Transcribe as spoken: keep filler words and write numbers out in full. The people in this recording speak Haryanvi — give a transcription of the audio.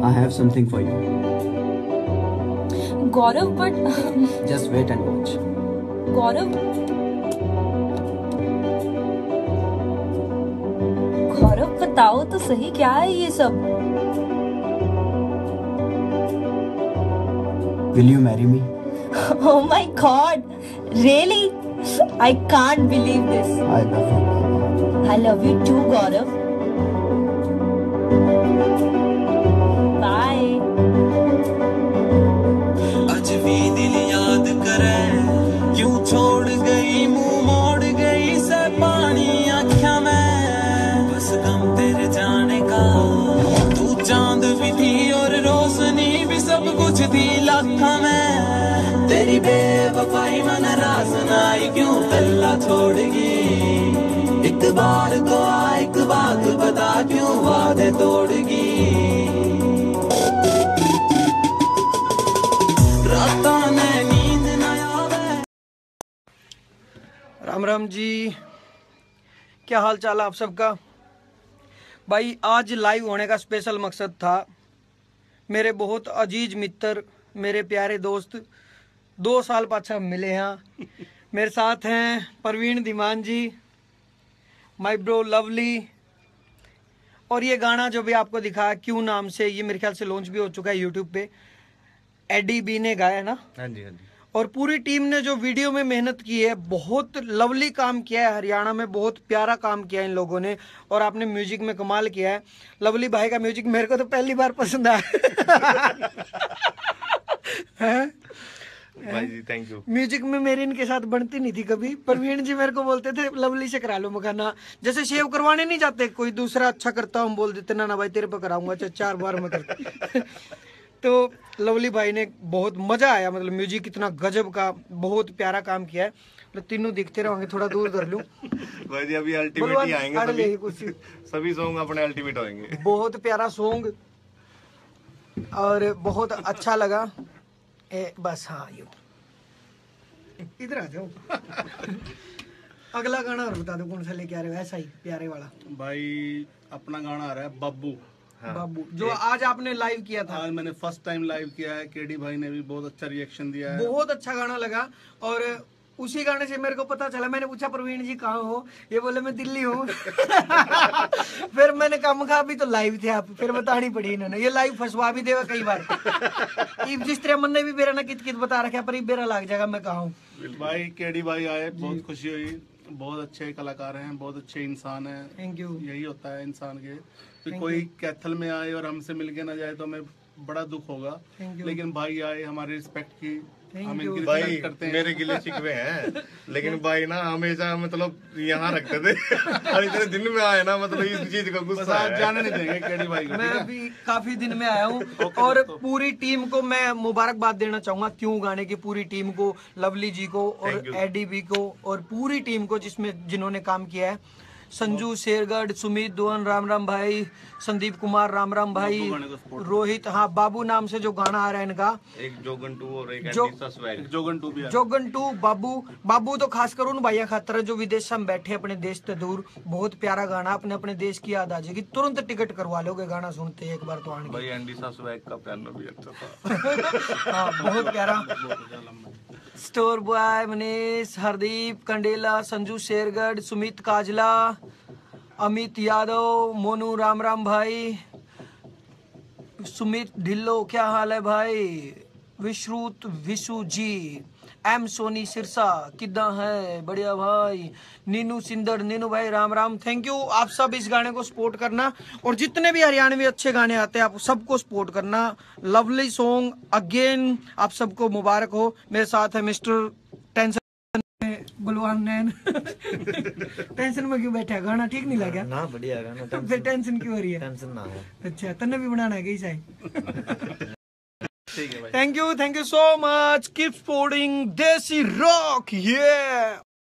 I have something for you. Gaurav, but Just wait and watch. गौरव, गौरव, बताओ तो सही, क्या है ये सब? Will you marry me? Oh my God, really? I can't believe this. I love you. I love you too, गौरव. Bye. आज भी दिल याद करे, क्यों छोड़ गई, मुंह मोड़ गई से पानी आँख्या में। बस गम तेरे जाने का, तू चांद भी थी और रोशनी भी, सब कुछ थी लाखा में। तेरी बेवफाई में नाराज ना आई, क्यों कल्ला छोड़ गई। एक बार तो आ, एक बात बता, क्यों वादे तोड़ गई। रातां ने नींद ना आवे। राम राम जी, क्या हाल चाल आप सबका? भाई, आज लाइव होने का स्पेशल मकसद था, मेरे बहुत अजीज मित्र, मेरे प्यारे दोस्त, दो साल पाछा मिले हैं। मेरे साथ हैं प्रवीण धीमान जी, माय ब्रो लवली, और ये गाना जो भी आपको दिखा क्यों नाम से, ये मेरे ख्याल से लॉन्च भी हो चुका है यूट्यूब पे। एडी बी ने गाया है ना? हाँ जी, हाँ जी। और पूरी टीम ने जो वीडियो में मेहनत की है, बहुत लवली काम किया है हरियाणा में, बहुत प्यारा काम किया है इन लोगों ने। और आपने म्यूजिक में कमाल किया है। लवली भाई का म्यूजिक मेरे को तो पहली बार पसंद आया। हैं? भाई जी, थैंक यू। म्यूजिक में मेरी इनके साथ बनती नहीं थी कभी। प्रवीण जी मेरे को बोलते थे, "लवली से करा लो मखाना।" जैसे शेव करवाने नहीं जाते, कोई दूसरा अच्छा करता, हम बोल देते, "ना ना भाई, तेरे पे कराऊंगा, चाहे चार बार मैं करता।" तो लवली भाई ने बहुत मजा आया, मतलब म्यूजिक इतना गजब का, बहुत प्यारा काम किया है। मतलब तीनों दिखते रहोगे, थोड़ा दूर धर लूं। भाई जी, अभी अल्टीमेट बलवान, ही आएंगे अरे सभी। ले, कुछ सभी सॉन्ग अपने अल्टीमेट होंगे। बहुत प्यारा सॉन्ग और बहुत अच्छा लगा। ए, बस हाँ, यू इधर आ जाओ। अगला गाना और बता दो, कौन सा लेके आ रहे हो, ऐसा ही प्यारे वाला। भाई, अपना गाना आ रहा है बाबू। बाबू, जो आज आपने लाइव किया था। आज मैंने फर्स्ट टाइम लाइव किया है। केडी भाई ने भी बहुत अच्छा रिएक्शन दिया है। बहुत अच्छा गाना लगा। और उसी गाने से मेरे को पता चला, मैंने पूछा, "प्रवीण जी कहाँ हो?" ये बोले, "मैं दिल्ली हूँ।" फिर मैंने कहा, "मखा, अभी तो लाइव थे आप।" फिर बतानी पड़ी इन्होंने, ये लाइव फंसवा भी देवा कई बार। इब जिस तरह मन्ने भी बेरा ना कित कित बता रखा, पर इब बेरा लग जाएगा मैं कहाँ हूँ। भाई, केडी भाई आए, बहुत खुशी हुई। बहुत अच्छे कलाकार हैं, बहुत अच्छे इंसान हैं। Thank you. यही होता है इंसान के, तो Thank कोई you। कैथल में आए और हमसे मिलके ना जाए तो हमें बड़ा दुख होगा। Thank you। लेकिन भाई आए, हमारी रिस्पेक्ट की, Thank हम you। इनकी भाई, रिस्पेक्ट करते हैं। मेरे गिले शिकवे हैं, लेकिन भाई ना हमेशा, मतलब, यहाँ रखते थे और इतने दिन में आए ना, मतलब, इस चीज का बस गुस्सा आज है। जाने नहीं देंगे केडी भाई को, मैं ठीक है? अभी काफी दिन में आया हूँ ओके और दोस्तों। पूरी टीम को मैं मुबारकबाद देना चाहूंगा, क्यों गाने की पूरी टीम को, लवली जी को और Thank you। एडी बी को और पूरी टीम को, जिसमें, जिन्होंने काम किया है। संजू शेरगढ़, सुमित दोहन, राम राम भाई, संदीप कुमार, राम राम भाई, बाबू गाने को support रोहित, हाँ, बाबू नाम से जो गाना आ रहा है इनका, एक जोगन टू और एक जो- एंटीसा स्वैग। जोगन टू भी आ जोगन टू, बाबू। बाबू तो खास कर उन भाइयों खातर है जो विदेशों में बैठे, अपने देश से दूर, बहुत प्यारा गाना, अपने, अपने देश की याद आ जाएगी, तुरंत टिकट करवा लोगे गाना सुनते ही एक बार तो आने की। भाई, एंटीसा स्वैग का पियानो भी अच्छा था। हाँ, बहुत प्यारा। स्टोर बॉय मनीष, हरदीप कंडेला, संजू शेरगढ़, सुमित काजला, अमित यादव, मोनू, राम राम भाई, सुमित ढिल्लो, क्या हाल है भाई? विश्रुत विशु जी, एम सोनी सिरसा, किदा है? बढ़िया भाई। नीनू सिंदड़, नीनू भाई, राम राम। Thank you. आप सब इस गाने को सपोर्ट करना और जितने भी हरियाणवी अच्छे गाने आते हैं, आप सबको सपोर्ट करना। लवली सॉन्ग अगेन, आप सबको मुबारक हो। मेरे साथ है मिस्टर टेंशन, गुलवान नैन। टेंशन में क्यों बैठा? गाना ठीक नहीं लगा? ना, बढ़िया गाना। तो फिर टेंशन क्यों हो रही है? टेंशन ना हो। अच्छा, तन्ने भी बनाना है कहीं से? ठीक है भाई। Thank you, thank you so much, keep supporting Desi Rock, yeah।